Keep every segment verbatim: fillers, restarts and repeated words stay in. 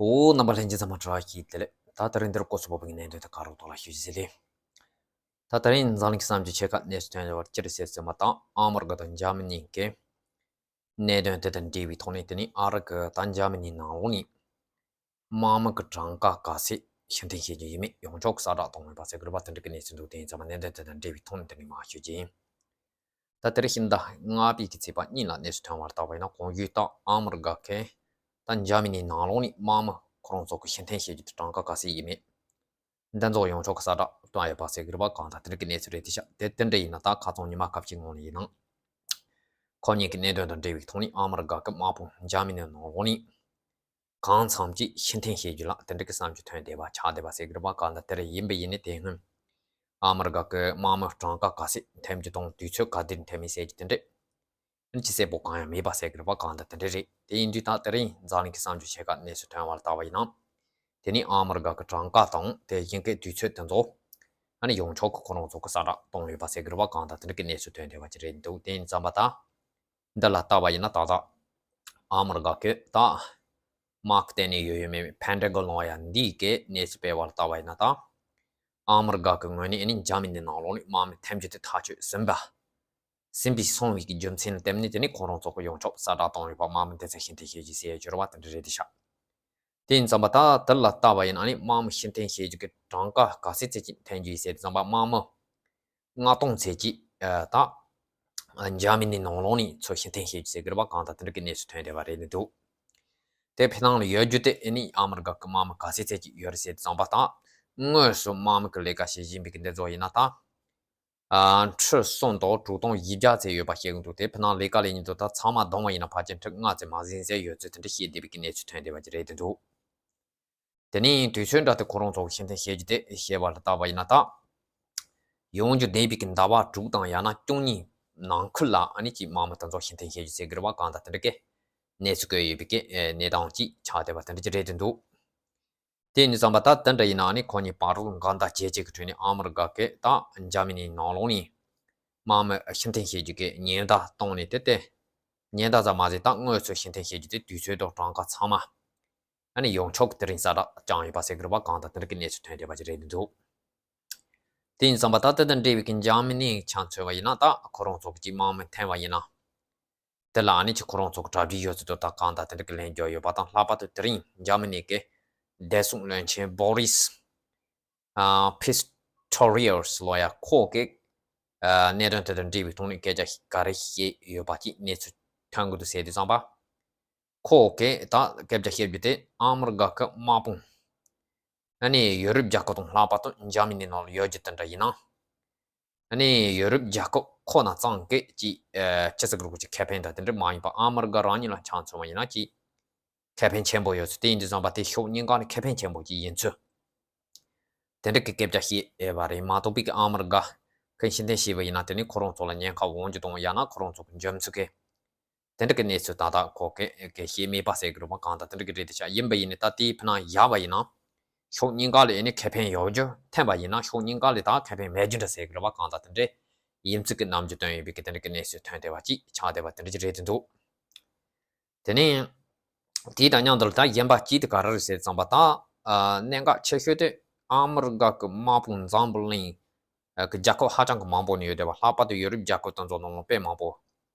འོ། རྣམ་པ་ལྷན་རྒྱས་ཚང་མ་བཀྲ་ཤིས་བདེ་ལེགས། ད་དེ་རིང་འདིར་སྐོར་སུ་བབ་པའི་གནད་དོན་དེ་ག་རོགས་ཐོག་ལ་ཞུ་རྒྱུ་ཟེར་ལེ། ད་དེ་རིང་འཛམ་གླིང་གི་བསམ་བྱུང་ཆེ་ཁག་གནས་ཚུལ་ཐོན་བར་སྤྱིར་གསལ་ཚུལ་མ་དང་ཨ་མི་རི་ཀ་དང་འཇར་མ་ནི་གི་གནད་དོན་དེ་དང་འབྲེལ་བའི་ཐོག་ནས། དེ་ནི་ཨ་རི་གི་ད་འཇར་མ་ནི་ནང་ལོགས་ནས་དམག་མི་གི་གྲངས་ཀ་ག་ཚད་ཕྱིར་འཐེན་བྱེད་རྒྱུ་ཡིན་མིན་ཡོངས་ཁྱབ་གསལ་བསྒྲགས་གཏོང་ཡོད་པ་ཟེར་གི་རེད་པ། དེ་འདྲ་གི་གནས་ཚུལ་འདུག་དེ་ཡིན་ཙང་མ་གནད་དོན་དེ་དང་འབྲེལ་བའི་ཐོག་ནས་དེ་ནས་མར་ཞུ་རྒྱུ་ཡིན། ད་དེ་རིང་ཕྱི་ཟླ་ལྔ་པའི་གི་ཚེས་པ་གཉིས་ལ་གནས་ཚུལ་ཐོན་བར་བལྟས་པ་ཡིན་ན། གོང་ཞུས་ལྟར་ཨ་མི་རི་ཀ་གིས་ད་འཇར་མ་ནི་ནང་ལོགས་ནས་དམག་མི་ཁོ་རང་ཚོ་གི་ཕྱིར་འཐེན་བྱེད་རྒྱུ་དེ་གྲངས་ཀ་ག་ཚད་ཡིན་མིན་འདི་ཚོ་ཡོངས་ཁྱབ་གི་གསལ་བསྒྲགས་བཏང་ཡོད་པ་ཟེར་གི་རེད་པ། གང་ལྟར་དེ་འདྲ་གི་གནས་ཚུལ་རེད་དེ་ཤག་དེ་དེ་འདྲ་ཡིན་ན་ད་ཁ་སང་ཉི་མ་ཁ་ཤས་སྔོན་ལ་ཡིན་ན། ཁོ་གཉིས་ཀྱི་གནད་དོན་དང་འབྲེལ་བའི་ཐོག་ནས་ཨ་མི་རི་ཀ་གི་དམག་དཔུང་འཇར་མ་ནི་ནང་ལོགས་ནས་གང་འཚམ་ཅིག་ཕྱིར་འཐེན་བྱེད་རྒྱུ་ལ་དེ་འདྲ་གི་བསམ་བློ་ཐོན་བསྡད་པ་ཆགས་བསྡད་པ་ཟེར་གི་རེད་པ། གང་ལྟར་དེ་འདྲ་ཡིན་པ་ཡིན་ནའི་དེ་སྔོན་ཨ་མི་རི་ཀ་གི་དམག་མི་གྲངས་ཀ་ག་ཚད་འཐེན་རྒྱུ་དང་དུས་ཚོད་ག་དུས་འཐེན་མིན་ཟེར་རྒྱུ་དེ་འདྲ་ཅི་གསལ་པོ་གང་ཡང་མེད་པ་ཟེར་གི་རེད་པ། གང་ལྟར་དེ་འདྲ་རེད། དེ་ཡིན་དུས་ད་དེ་རིང་འཛམ་གླིང་གི་བསམ་བློ་ཆེ་ཁག་གནས་ཚུལ་ཐོན་བར་བལྟས་པ་ཡིན་ན། དེ་ནི་ཨ་མི་རི་ཀ་གི་གྲངས་ཀ་དང་དེ་བཞིན་གི་དུས་ཚོད་དེ་ཚོ་ཨ་ནི་ཡོངས་ཁྱབ་ཀྱི་ཁོ་རང་ཚོ་གི་གསལ་བསྒྲགས་གཏོང་ཡོད་པ་ཟེར་གི་རེད་པ། གང་ལྟར་དེ་འདྲ་གི་གནས་ཚུལ་ཐོན་བསྡད་པ་ཅིག་རེད་འདུག་དེ་ཡིན་ཙང་མ་ད་འདི་ལ་བལྟས་པ་ཡིན་ན། ད་ལྟ་ཨ་མི་རི་ཀ་གི་ད་དམག་སྟེང་ནས་ཡོད་ཡོད་མེད་མེད་ཕན་ཌ་གྷོན་ལོ་ཡ་འདིའི་གི་གནས་ཚུལ་སྤེལ་བར་བལྟས་པ་ཡིན་ན། ད་ཨ་མི་རི་ཀ་གི་ངོས་ནས་ཨ་ནི་འཇར་མ་ནི་ནང་ལོགས་ནས་དམག་མི་འཐེན་རྒྱུ་དེ་ཐག་གཅོད་ཟིན་པ། ཟིན་པའི་སོང་བའི་གི་རྒྱུ་མཚན་ལ་བརྟེན་ནས་དེ་ནི་ཁོ་རང་ཚོ་གི་ཡོངས་ཁྱབ་གསལ་བསྒྲགས་གཏོང་ཡོད་པ། དམག་མི་དེ་ཚོ་ཕྱིར་འཐེན་བྱེད་རྒྱུ་ཟེར་ཡོད་རེད་པ། དེ་འདྲ་རེད་དེ་ཤག་དེ་ཡིན་ཙང་མ་ད་དེ་ལ་བལྟས་པ་ཡིན་ན་ཨ་ནི་དམག་མི་ཕྱིར་འཐེན་བྱེད་རྒྱུ་གི་གྲངས་ཀ་ག་ཚད་ཚད་ཅིག་འཐེན་རྒྱུ་ཡིན་ཟེར་དུས་ཙམ་པ་དམག་མི་ལྔ་སྟོང་ཚད་ཅིག་ཨ་ད་འཇར་མ་ནི་ནང་ལོགས་ནས་ཚུར་ཕྱིར་འཐེན་བྱེད་རྒྱུ་ཟེར་གི་རེད་པ། གང་ལྟར་དེ་འདྲ་གི་གནས་ཚུལ་ཐོན་བསྡད་པ་རེད་འདུག་དེ་ཕྱི་ནང་ལ་ཡོད་རྒྱུ་དེ་ཨ་ནི་ཨ་མི་རི་ཀ་གི་དམག་མི་ག་ཚད་ཚད་ཅིག་ཡོད་རེད་ཟེར་དུས་ཙམ་པ། ད་དངོས་སུ་དམག་མི་གི་ལས་ཀ་བྱེད་བཞིན་པའི་གི་འདི་ཚོ་ཡིན་ན་ད། ཨ། ཁྲི་གསུམ་དང་དྲུག་སྟོང་བཞི་བརྒྱ་ཙམ་ཡོད་པ་བཤད་གི་འདུག་དེ་ཕྱི་ནང་ལས་ཀ་ལས་མཁན་དེ་ཚོ་ད་ཚང་མ་བསྡོམས་པ་ཡིན་ན་ཕལ་ཆེར་ཁྲི་ལྔ་ཙམ་མ་ཟིན་ཙམ་ཡོད་ཚུལ་དེ་འདྲ་བཤད་བསྡད་པའི་གི་གནས་ཚུལ་ཐོན་བསྡད་པ་ཅིག་རེད་འདུག་དེ་ནས་དུས་ཚོད་འདྲ་དེ་ཁོ་རང་ཚོ་གི་ཕྱིར་འཐེན་བྱེད་རྒྱུ་དེ་བཤད་པ་ལ་བལྟས་པ་ཡིན་ན། ད་ཡོང་རྒྱུ་བསྡད་པའི་གི་ཟླ་བ་དྲུག་དང་ཡང་ན་བཅུ་གཉིས་ནང་ཁུལ་ལ་ཨ་ནི་ཅིག་དམག་མི་དེ་ཚོ་ཕྱིར་འཐེན་བྱེད་རྒྱུ་ཟེར་གི་རེད་པ། གང་ལྟར་དེ་འདྲ་གི་གནས་ཚུལ་བཀོད་ཡོད་པའི་གི་གནས་སྟངས་ཅིག་ཆགས་བསྡད་པ་དེ་འདྲ་ཅིག་རེད་འདུག་དེ་ཡིན་ཙང་པ་ད་དེ་འདྲ་ཡིན་ན་ཨ་ནི་ཁོ་གཉིས་བར་དུ་འགལ་ཟླ་ཇེ་ཆེ་གི་ཁྲོད་ནས་ཨ་མི་རི་ཀ་གིས་ད་འཇར་མ་ནི་ནང་ལོགས་ནས་དམག་མི་ཕྱིར་འཐེན་བྱེད་རྒྱུ་གི་ཉེན་བརྡ་བཏང་ནས། དེ་དེ་ཉེན་བརྡ་ཙམ་མ་ཟད་ད་དངོས་སུ་ཕྱིར་འཐེན་བྱེད་རྒྱུ་དེ་དུས་ཚོད་དང་གྲངས་ཀ་ཚང་མ་ཨ་ནི་ཡོངས་ཁྱབ་ཀྱི་དེ་རིང་གསལ་བསྒྲགས་བསྐྱངས་ཡོད་པ་ཟེར་གི་རེད་པ། གང་ལྟར་དེ་འདྲ་གི་གནས་ཚུལ་ཐོན་བསྡད་པ་ཅིག་རེད་འདུག་དེ་ཡིན་ཙང་པ་ད་དེ་དང་འབྲེལ་བའི་གི་འཇར་མ་ནི་ཆ་མཚོན་པ་ཡིན་ན། ད་ཁོ་རང་ཚོ་གི་ཅིག་དམག་མི་འཐེན་པ་ཡིན་ན། དེ་ལ་ཨ་ནི་ཅིག་ཁོ་རང་ཚོ་གི་གྲ་སྒྲིག་ཡོད་ཚུལ་དང་ད་གང་ལྟར་དེ་འདྲ་གི་ལན་བརྒྱབ་ཡོད་པ་དང་། ལྷག་པར་དུ་དེ་རིང་འཇར་མ་ནི་གི་བདེ་སྲུང་བློན་ཆེན་བྷོ་རིས་ཨ་ཕིས་ཊོ་རི་ཡར་ལོ་ཡ་ཁོ་གིས་ཨ་གནད་དོན་དེ་དང་འབྲེལ་བའི་ཐོག་ནས་སྐད་ཆ་ག་རེ་བཤད་ཡོད་པ་ཅིག་གནས་ཚུལ་ཐོན་གི་འདུག་ཟེར་དུས་ཙམ་པ། ཁོ་གིས་ད་སྐད་ཆ་བཤད་རྒྱུ་དེ་ཨ་མི་རི་ཀ་གི་དམག་དཔུང་ཨ་ནི་ཡོ་རོབ་རྒྱལ་ཁབ་དང་ལྷག་པར་དུ་འཇར་མ་ནི་ནང་ལ་ཡོད་རྒྱུ་དེ་འདྲ་ཡིན་ན། ཨ་ནི་ཡོ་རོབ་རྒྱལ་ཁབ་ཁོ་ན་ཚང་གི་ཅིག་ཨ་ཅི་ཟེར་གི་རེད། ཅིག་ཁེ་ཕན་དང་དེ་འདྲ་མ་ཡིན་པ། ཨ་མི་རི་ཀ་རང་ཉིད་ལ་ཆ་མཚོན་པ་ཡིན་ན་ཅིག་ཁེ་ཕན་ཆེན་པོ་ཡོད་ཚུལ། དེ་ཡིན་དུས་ཙམ་པ་དེ་ཕྱོགས་གཉིས་ཀ་ནས་ཁེ་ཕན་ཆེན་པོ་ཅིག་ཡིན་ཚུལ། དེ་འདྲ་གི་སྐད་ཆ་བཤད་ཡོད་པ་རེད་མ་གཏོགས་པའི་གི་ཨ་མི་རི་ཀ་གི་ཕྱིར་འཐེན་བྱས་པ་ཡིན་ན་དེ་ནི་ཁོ་རང་ཚོ་ལ་ཉེན་ཁ་འོང་རྒྱུ་དང་། ཡང་ན་ཁོ་རང་ཚོ་གི་འཇོན་ཚུལ་གི་དེ་འདྲ་གི་གནས་ཚུལ་ད་ལྟ་ཁོ་གིས་གི་བཤད་མེད་པ་ཟེར་གི་རེད་པ། གང་ལྟར་དེ་འདྲ་གི་རེད་དེ་ཤག་ཡིན་པ་ཡིན་ནའི་ད་དེའི་ཕྱི་ནང་བཞག་པ་ཡིན་ན། ཕྱོགས་གཉིས་ཀ་ལ་ཨ་ནི་ཁེ་ཕན་ཡོད་རྒྱུ། འཐེན་པ་ཡིན་ན་ཕྱོགས་གཉིས་ཀ་ལ་ད་ཁེ་ཕན་མེད་རྒྱུ་འདྲ་ཟེར་གི་རེད་པ། གང་ལྟར་དེ་འདྲ་ཡིན་ཚུལ་གི་རྣམ་འགྱུར་སྟོན་ཡོད་པའི་གི་དེ་འདྲ་གི་གནས་ཚུལ་ཐོན་བསྡད་པ་ཅིག་ཆགས་བསྡད་པ་དེ་འདྲ་ཅིག་རེད་དེ་འདུག་དེ་ནས་དེའི་དང་མཉམ་དུ་ད་གཞན་པ་གཅིག་དེ་ག་རེ་རེད་ཟེར་ཙམ་པ། ད་ཨ་གནད་འགག་ཆེ་ཤོས་དེ་ཨ་མི་རི་ཀ་གི་དམག་དཔུང་འཛམ་བུ་གླིང་གི་རྒྱལ་ཁབ་ཧ་ཅང་གི་མང་པོ་ནས་ཡོད་བསྡད་པ། ལྷག་པར་དུ་ཡོ་རོབ་རྒྱལ་ཁབ་དེ་ཚོ་ནང་ལ་དཔེ་མང་པོ་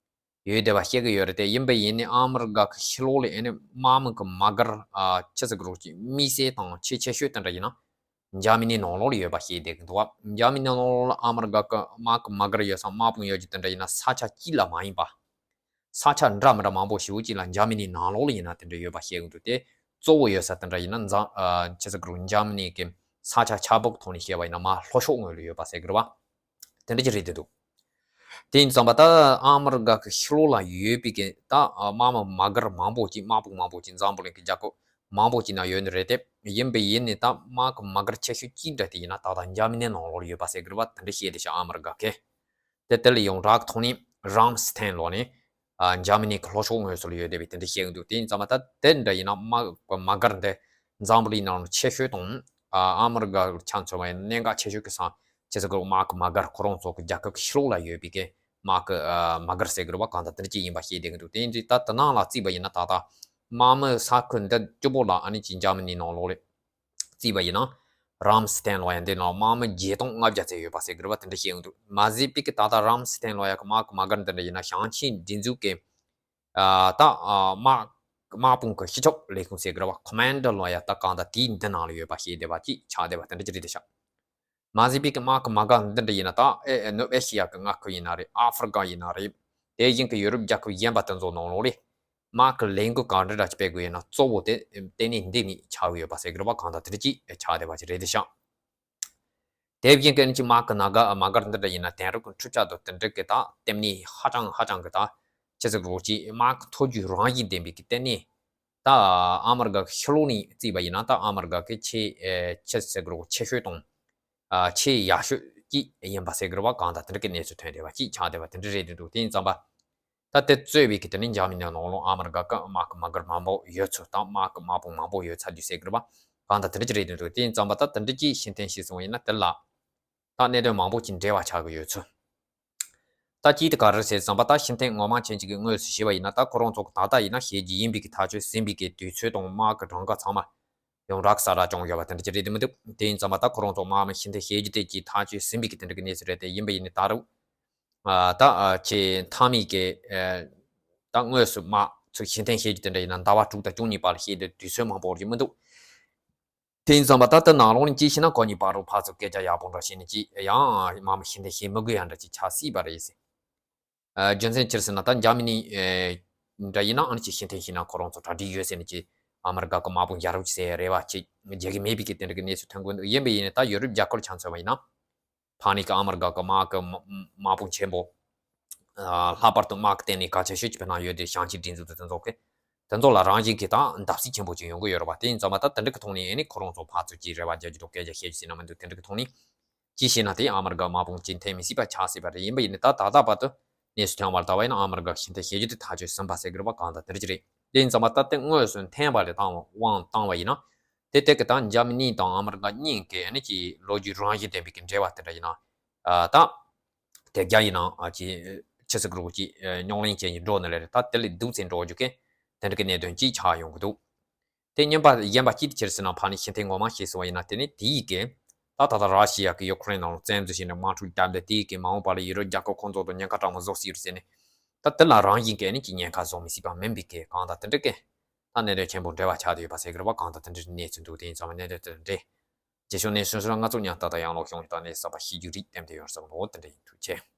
ཡོད་བསྡད་པ་བཤད་གི་ཡོད་རེད་དེ། ཡིན་པ་ཡིན་ནའི་ཨ་མི་རི་ཀ་གི་ཕྱི་ལོགས་ལ་ཨ་ནི་དམག་མི་གི་དམག་སྒར་ཨ་ཅི་ཟེར་གི་རེད། ཅིག་དམིགས་བསལ་དང་ཆེས་ཆེ་ཤོས་དེ་འདྲ་ཡིན་ན། འཇར་མ་ནི་ནང་ལོགས་ལ་ཡོད་པ་བཤད་བསྡད་ཀྱི་འདུག་བ། འཇར་མ་ནི་ནང་ལོགས་ལ་ཨ་མི་རི་ཀ་གི་དམག་གི་དམག་སྒར་ཡོད་ས། དམག་དཔུང་ཡོད་རྒྱུ་དེ་འདྲ་ཡིན་ན་ས་ཆ་གཅིག་ལ་མ་ཡིན་པ། ས་ཆ་འདྲ་མི་འདྲ་མང་པོ་ཞེ་པོ་ཅིག་ལ་འཇར་མ་ནི་ནང་ལོགས་ལ་ཡིན་ན་དེ་འདྲ་ཡོད་པ་བཤད་ཀྱི་འདུག་དེ་གཙོ་བོ་ཡོད་ས་དེ་འདྲ་ཡིན་ན་འཛམ་ཨ་ཅི་ཟེར་གི་རེད། འཇར་མ་ནི་གི་ས་ཆ་ཆ་བོ་གི་ཐོག་ནས་བཤད་པ་ཡིན་ན་མར་ལྷོ་ཕྱོགས་ངོས་ལ་ཡོད་པ་ཟེར་གི་རེད་བ། དེ་འདྲ་ཅིག་རེད་དེ་འདུག་དེ་ཡིན་ཙང་པ་ད་ཨ་མི་རི་ཀ་གི་ཕྱི་ལོགས་ལ་ཡོད་པའི་གི་ད་དམག་མི་དམག་སྒར་མང་པོ་ཅིག་དམག་དཔུང་མང་པོ་ཅིག་འཛམ་བུ་གླིང་གི་རྒྱལ་ཁབ་མང་པོ་ཅིག་ན་ཡོད་ནི་རེད་དེ། ཡིན་པ་ཡིན་ནའི་ད་དམག་གི་དམག་སྒར་ཆེ་ཤོས་གཅིག་འདྲ་དེ་ཡིན་ན་ད་ལྟ་འཇར་མ་ནི་ནང་ལོགས་ལ་ཡོད་པ་ཟེར་གི་རེད་བ། དེ་འདྲ་བཤད་དེ་ཤག་ཨ་མི་རི་ཀ་གིས། དེ་དེ་ལ་ཡོངས་གྲགས་ཐོག་ནས་རམ་སི་ཐན་ལོ་ནས་ཨ་འཇར་མ་ནི་གི་ལྷོ་ཕྱོགས་ངོས་སུ་ལ་ཡོད་བསྡད་པའི་དེ་འདྲ་བཤད་གི་འདུག་དེ་ཡིན་ཙང་མ་ད་དེ་འདྲ་ཡིན་ན་དམག་དམག་སྒར་འདི་འཛམ་བུ་གླིང་ནང་ཆེ་ཤོས་དང་ཨ་ཨ་མི་རི་ཀ་ཆ་མཚོན་པ་ཡིན་ན་གནད་འགག་ཆེ་ཤོས་ཀྱི་ས་ཆེ་ས་གི་དམག་གི་དམག་སྒར་ཁོ་རང་ཚོ་གི་རྒྱལ་ཁབ་ཀྱི་ཕྱི་ལོགས་ལ་ཡོད་པའི་གི་དམག་གི་ཨ་དམག་སྒར་ཟེར་གི་རེད་བ། གང་ལྟར་དེ་འདྲ་ཅིག་ཡིན་པ་བཤད་བསྡད་གི་འདུག་དེ་ཡིན་དུས་ད་དེ་ནང་ལ་བརྩིས་པ་ཡིན་ན་ད་ལྟ་ དམག་མི་ས་ཁུལ་འདི་བཅུ་པོ་ལ་ཨ་ནི་ཅིག་འཇར་མ་ནི་ནང་ལོགས་ལ་བརྩིས་པ་ཡིན་ན། རམ་སི་ཐན་ལ་ཡང་འདི་ནང་དམག་མི་བརྒྱད་སྟོང་ལྔ་བརྒྱ་ཙམ་ཡོད་པ་ཟེར་གི་རེད་པ། དེ་འདྲ་བཤད་ཡོང་འདུག་མ་ཟད་པའི་གི་ད་ལྟ་རམ་སི་ཐན་ལ་ཡང་གི་དམག་གི་དམག་སྒར་འདི་འདྲ་ཡིན་ན་ཞིང་ཆེན་སྒྲིག་འཛུགས་ཀྱི་ཨ་ད་ཨ་དམག་དམག་དཔུང་གི་སྤྱི་ཁྱབ་ལས་ཁུངས་ཟེར་གི་རེད་པ། ཁོ་མན་ཌར་ལ་ཡང་ད་གང་ལྟར་དེའི་འདི་ནང་ལ་ཡོད་པ་ཤེས་བདེ་བ་ཅིག་ཆགས་བསྡད་པ་དེ་འདྲ་ཅིག་རེད་དེ་ཤག་མ་ཟད་པའི་གི་དམག་གི་དམག་སྒར་འདི་འདྲ་ཡིན་ན་ད་ཨེ་ཨེ་ནུབ་ཨེ་ཤི་ཡ་གི་མངའ་ཁུལ་ཡིན་ན་རེད། ཨ་ཧྥི་རི་ཀ་ཡིན་ན་རེད། དེ་བཞིན་གི་ཡུ་རོབ་རྒྱལ་ཁབ་གཞན་པ་དེ་ཚོ་ནང་ལོགས་ལ་དམག་གི་ལས་འགུལ་གང་འདྲ་འདྲ་ཅིག་སྤེལ་དགོས་ཡིན་ན་གཙོ་བོ་དེ་ལྟེ་གནས་འདི་ནས་ཆགས་ཡོད་པ་ཟེར་གི་རེད་པ། གང་ལྟར་དེ་འདྲ་ཅིག་ཆགས་བསྡད་པ་ཅིག་རེད་དེ་ཤག་དེ་བཞིན་གི་ཨ་ནི་ཅིག་དམག་གི་དམག་སྒར་དམག་སྒར་འདི་འདྲ་ཡིན་ན་དེང་རབས་ཀྱི་འཕྲུལ་ཆས་དང་དེ་འདྲ་གི་ད་ལྟེ་གནས་ཧ་ཅང་ཧ་ཅང་གི་ད་ཆི་ཟེར་གི་རེད་པ། དམག་གི་མཐོ་རྒྱུགས་རང་བཞིན་ལྡན་པའི་གི་ལྟེ་གནས། ད་ཨ་མི་རི་ཀ་གི་ཕྱི་ལོགས་ནས་བརྩིས་པ་ཡིན་ན་ད་ཨ་མི་རི་ཀ་གི་ཆེས་ཨེ་ཆི་ཟེར་གི་རེད་པ། ཆེ་ཤོས་དང་ཨ་ཆེས་ཡག་ཤོས་ཅིག་ཡིན་པ་ཟེར་གི་རེད་པ། གང་ལྟར་དེ་འདྲ་གི་གནས་ཚུལ་ཐོན་བསྡད་པ་ཅིག་ཆགས་བསྡད་པ་དེ་འདྲ་རེད་འདུག་དེ་ཡིན་ཙམ་པ། ད་དེ་གཙོས་པའི་གི་དེ་ནི་འཇར་མ་ནི་ནང་ལོགས་ཨ་མི་རི་ཀ་གི་དམག་གི་དམག་སྒར་མང་པོ་ཡོད་ཚུལ་དང་དམག་གི་དམག་དཔུང་མང་པོ་ཡོད་ཚར་དུས་ཟེར་གི་རེད་པ། གང་ལྟར་དེ་འདྲ་ཅིག་རེད་འདུག་དེ་ཡིན་ཙམ་པ་ད་དེ་འདྲ་ཅིག་ཤེས་ཐོན་ཤེས་སོང་བ་ཡིན་ན་དེ་ལ་ད་གནད་དོན་མང་པོ་ཅིག་འབྲེལ་བ་ཆགས་གི་ཡོད་ཚུལ། ད་ཅིག་དེ་ག་རེ་ཟེར་ཙམ་པ་ད་ཤེས་ཐོན་ངོ་མ་ཅན་ཅིག་གི་དངོས་སུ་ཤེས་པ་ཡིན་ན་ད་ཁོ་རང་ཚོ་གི་ད་ལྟ་ཡིན་ན་ཞེ་གི་ཡིན་པའི་གི་ཐག་གཅོད་ཟིན་པའི་གི་དུས་ཚོད་དང་དམག་གི་གྲངས་ཀ་ཚང་མ་ཡོངས་གྲགས་གསལ་བསྒྲགས་བྱུང་ཡོད་པ་དེ་འདྲ་ཅིག་རེད་དེ་མི་འདུག་དེ་ཡིན་ཙམ་པ་ད་ཁོ་རང་ཚོ་དམག་མི་ཤེས་ཐོན་བྱེད་རྒྱུ་དེ་ཅིག་ཐག་གཅོད་ཟིན་པའི་གི་དེ་འདྲ་གི་གནས་ཚུལ་རེད། དེ་ཡིན་པ་ཡིན་ནི་ད་རུང་ཨ་ད་ཨ་ཆེས་མཐའ་མའི་གི་ཨ་ད་དངོས་སུ་དམག་ཚུགས་ཤེས་ཐོན་བྱེད་རྒྱུ་དེ་འདྲ་ཡིན་ན་ཟླ་བ་དྲུག་དང་བཅུ་གཉིས་བར་ལ་བྱེད་དུས་དུས་ཚོད་མང་པོ་རེད་མི་འདུག་དེ་ཡིན་ཙམ་པ་ད་ལྟ་ནང་ལོགས་ནས་ཅིག་བྱས་ན་ཁོ་གཉིས་བར་དུ་ཕར་ཚུར་སྐད་ཆ་ཡག་པོ་འདྲ་བྱས་ནས་ཅིག་ཡང་དམག་མི་ཤེས་ཐོན་བྱེད་མི་དགོས་ཡ་འདྲ་ཅིག་ཆགས་སྲིད་པ་རེད་ཟེར། ཨ་རྒྱུ་མཚན་ཅི་རེད་ཟེར་ན་ད་འཇར་མ་ནི་ཨེ་འདྲ་ཡིན་ན་ཨ་ནི་ཅིག་ཤེས་ཐོན་བྱས་ན་ཁོ་རང་ཚོ་གྲ་སྒྲིག་ཡོད་ཟེར་ནས་ཅིག་ཨ་མི་རི་ཀ་གི་དམག་དཔུང་རྒྱག་རོགས་ཅིག་ཟེར་རེ་བ་ཅིག་རྒྱག་གི་མེད་པའི་གི་དེ་འདྲ་གི་གནས་ཚུལ་ཐོན་གི་འདུག་ཡིན་པ་ཡིན་ནའི་ད་ཡུ་རོབ་རྒྱལ་ཁབ་ཆ་མཚོན་པ་ཡིན་ན། ཕ་ནི་གི་ཨ་མི་རི་ཀ་གི་དམག་གི་དམག་དམག་དཔུང་ཆེན་པོ། ཨ་ལྷག་པར་དུ་དམག་གི་སྟེང་ནས་གལ་ཆེ་ཤོས་ཀྱི་བོད་ནང་ཡོད་དེ་ཞིང་ཆེན་སྒྲིག་འཛུགས་དེ་དེ་ཚོ་གི། དེ་ཚོ་ལ་རང་བཞིན་གྱི་ད་བརྡབ་གསིག་ཆེན་པོ་ཅིག་ཡོང་གི་ཡོད་རེད་པ། དེ་ཡིན་ཙང་མ་ད་དེ་འདྲ་གི་ཐོག་ནས་ཨེ་ནི་ཁོ་རང་ཚོ་ཕར་ཚུར་གྱིས་རེ་བ་རྒྱག་རྒྱུ་དང་སྐད་ཆ་བཤད་རྒྱུ་ཟེར་ན་མི་འདུག་དེ་འདྲ་གི་ཐོག་ནས། ཅི་ཞེ་ན་དེ་ཨ་མི་རི་ཀ་དམག་དཔུང་ཅིག་འཐེན་མི་སྲིད་པ་ཆགས་སྲིད་པ་རེད། ཡིན་པ་ཡིན་ནའི་ད་ད་ལྟ་བར་དུ་གནས་ཚུལ་ཐོན་པར་ལྟ་བ་ཡིན་ན་ཨ་མི་རི་ཀ་ཤེས་ཐོན་བྱེད་རྒྱུ་དེ་ཐག་གཅོད་ཟིན་པ་ཟེར་གི་རེད་པ། གང་ལྟར་དེ་འདྲ་ཅིག་རེད། དེ་ཡིན་ཙང་མ་ད་དེ་དངོས་སུ་འཐེན་པ་ལས་བཏང་བ་དབང་བཏང་བ་ཡིན་ན། དེ་དེ་གི་ད་འཇར་མ་ནི་དང་ཨ་མི་རི་ཀ་གཉིས་ཀྱི་ཨ་ནི་ཀྱི་ལོ་རྒྱུས་རང་བཞིན་ལྡན་པའི་གི་འབྲེལ་བ་དེ་འདྲ་ཡིན་ན། ཨ་ད་དེ་རྒྱ་ཡིན་ན་ཨ་ཀྱི་ཆི་ཟེར་གི་རེད་པ། ཀྱི་རྙོག་གླེང་ཅན་གྱི་འགྲོ་ནི་ལས་རེད། ད་དེ་ལས་སྡུག་ཙམ་འགྲོ་རྒྱུ་གི་དེ་འདྲ་གི་གནད་དོན་ཅིག་ཆགས་ཡོང་གི་འདུག་དེ་གཉིས་པ་གཞན་པ་གཅིག་དེ་ཅི་རེད་ཟེར་ན་ཕ་ནི་ཤེས་ཐོན་ངོ་མ་ཤེས་སོང་བ་ཡིན་ན་དེ་ནི་དེ་ཡི་གི་ད་ད་ལྟ་ར་ཤི་ཡ་གི་ཡུ་ཁུ་རེན་ནང་ལ་བཙན་འཛུལ་བྱས་ནས་དམག་འཁྲུག་བརྒྱབ་སྟེ་དེ་ཡི་གི་མ་འོངས་པ་ལ་ཡུ་རོབ་རྒྱལ་ཁབ་ཁོང་ཚོ་དང་ཉེན་ཁ་དྲག་མོ་བཟོ་སྲིད་རེད་ཟེར་ནས། ད་དེ་ལ་རང་བཞིན་གྱི་ཨ་ནི་ཀྱི་ཉེན་ཁ་བཟོ་མི་སྲིད་པ་མིན་པའི་གི་གང་ལྟར་དེ་འདྲ་གི་ད་གནད་དོན་ཆེན་པོ་འབྲེལ་བ་ཆགས་བསྡད་ཡོད་པ་ཟེར་གི་རེད་པ། གང་ལྟར་དེ་འདྲའི་གནས་ཚུལ་འདུག་དེ་ཡིན་ཙང་མ་གནད་དོན་དེ་འདྲ་རེད། རྗེས་ཕྱོགས་གནས་ཚུལ་ལ་ང་ཚོ་མཉམ་དུ་ད་ཡང་ལོག་ཤོང་ཡོད། ད་གནས་ཚུལ་གསར་པ་ཤེས་རྒྱུ་རིགས་ལྡན་དེ་ཡོང་བསམ་ལོ། དེ་འདྲ་ཡིན། ཐུགས་རྗེ་ཆེ།